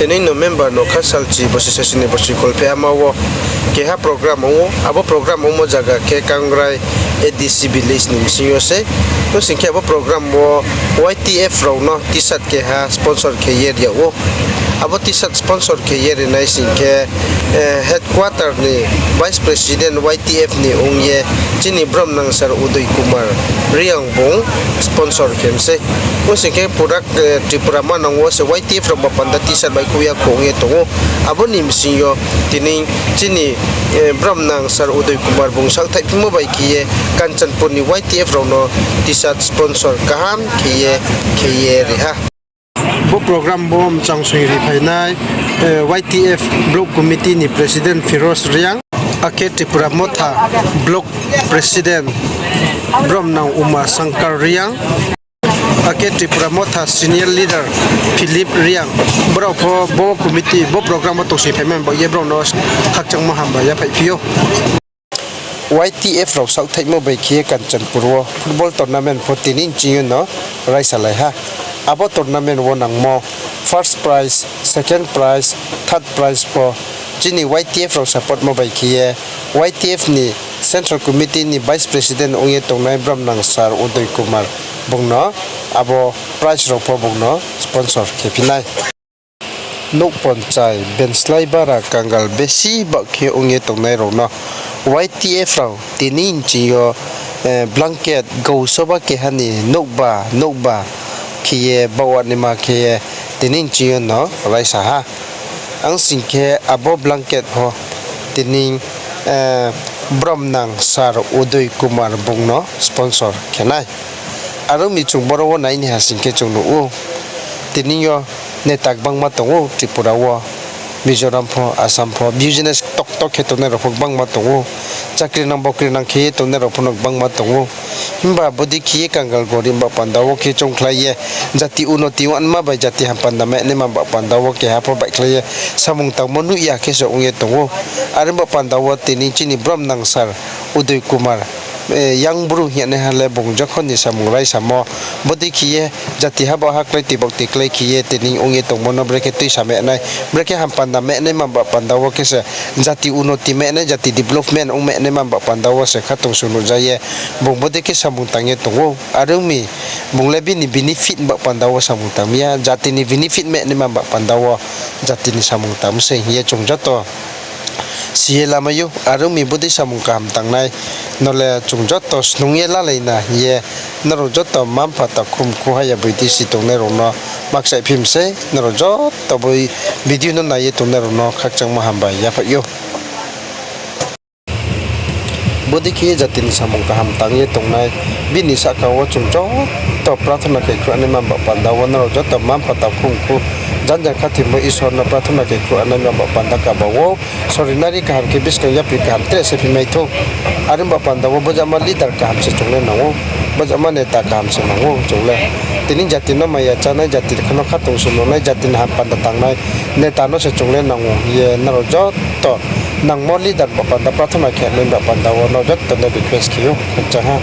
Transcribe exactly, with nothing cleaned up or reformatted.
Tini November no kha salchi bosi sasi ni bosi kholpheh ama wo keha program ong ou. Abo program ongmo zaga khe Kangrai A D C village ni bsing yo sei. Ong sing khe abo program wo Y T F rao no T-shirt keha sponsor khe ye ri yag ou. Abo T-shirt sponsor khe ye rinai sing khe, headquarter ni vice president Y T F ni ong ye chini bromnang sir Udoy Kumar Reang bung sponsor khe mi sei. Ong sing khe pura Tripura manang wo se Y T F rao ba panda T-shirt baihkhouh ya kho ong ye tong ou. Abo ni bsing yo tini chini bromnang sir Udoy Kumar bung saohthaihphimo bai khe ye Kanchanpur ni Y T F rao no T-shirt sponsor kaham khe ye, khe ye ri ha. Bo program wo mchang soi ri phainai Y T F Block Committee ni President Firoz Reang, akhe Tripura Motha Block President bromnang Uma Shankar Reang, akhe Tripura Motha Senior Leader Philip Reang. Brao pho bo committee, bo program wo tongsoi phaimani baoh ye brao no khakchangmo hambai yaphaihphi ou. Y T F rao saohthaihmo bai khe ye Kanchanpur wo football tournament pho tini nching yo no raisalai ha. Abo tournament wo nangmo first prize, second prize, third prize pho chini Y T F rao supportmo bai khe ye Y T F ni Central Committee ni Vice President ong ye tongnai bromnang sir Udoy Kumar bung no abo prize rao pho bung no sponsor khe phi nai. Nouh ponchai benslái bara kangal besi baoh khe ong ye tongnai rao no Y T F rao tini nching yo blanket gausoba keha ni nouhba nouhba khe ye baoh wanaima khe ye tini nching yo no raisa ha. Ang sing khe abo blanket pho tini bromnang sir Udoy Kumar bung no sponsor khe nai. Are ong mi chung boro wo nai ni ha sing khe chung nuh ou. Tini yo neta gbangma tong ou Tripura wo, Mizoram pho, Assam pho, business ktokto khe tongnai rao pho gbangma tong ou. Chakri nang bokri nang khe ye tongnai rao pho no gbangma tong ou. Himba bodei khe ye kangal gorib ba panda wo khe choungkhlai ye, jati unoti ongma bai jati hampanda mai naima ba panda wo keha pho baihkhlai ye samung tangmo nuh ya khe se ong ye tong ou. Are ong ba panda wo tini chini bromnang sir Udoy Kumar, yang bru hing ye naiha le bung jokhon ni samung raisamo, bodei khe ye jati ha baoh ha klái tui baoh tui klái khe ye tini ong ye tongmo no brekhe tuisa mai nai, brekhe hampanda mai naima ba panda wo khe se jati unoti mai nai, jati development ong mai naima ba panda wo se khatungsung nuhja ye bung bodei khe samung tang ye tong ou. Are ong mi bung le bini benefit ba panda wo samung tang mi ya, jati ni benefit mai naima ba panda wo jati ni samung tang mi se hing ye chung joto si ye lamai ou. Are ong mi bodei samung kaham tangnai no le chung joto snung ye lalai na hing ye nrao joto mma-mpha takhu mkhu haya boidi si tongnai rao no makchaihphi mi sei, nrao joto bo video no nai ye tongnai rao no khakchangmo hambai yaphaih ou. Bodei khe ye jati ni samung kaham tang ye tongnai, bini sahka wo chung joto prathona khe khruh naima ba panda wo nrao joto mma-mpha takhu mkhu janja khathoimo Isor no prathona khe khruh naima ba panda kaba wo sorinari kaham khe buskang yapri kaham tre se phimai thou. Are ong ba panda wo bojama leader kaham se chung le nang ou, bojama neta kaham se nang ou chung le. Tini jati no maya chánai, jati kha no khatungsung nungnai, jati ni hampanda tangnai neta no se chung le nang ou hing ye nrao joto nangmo leader ba panda prathona khe nai ba panda wo nrao joto le request khe ou, khakchang ha.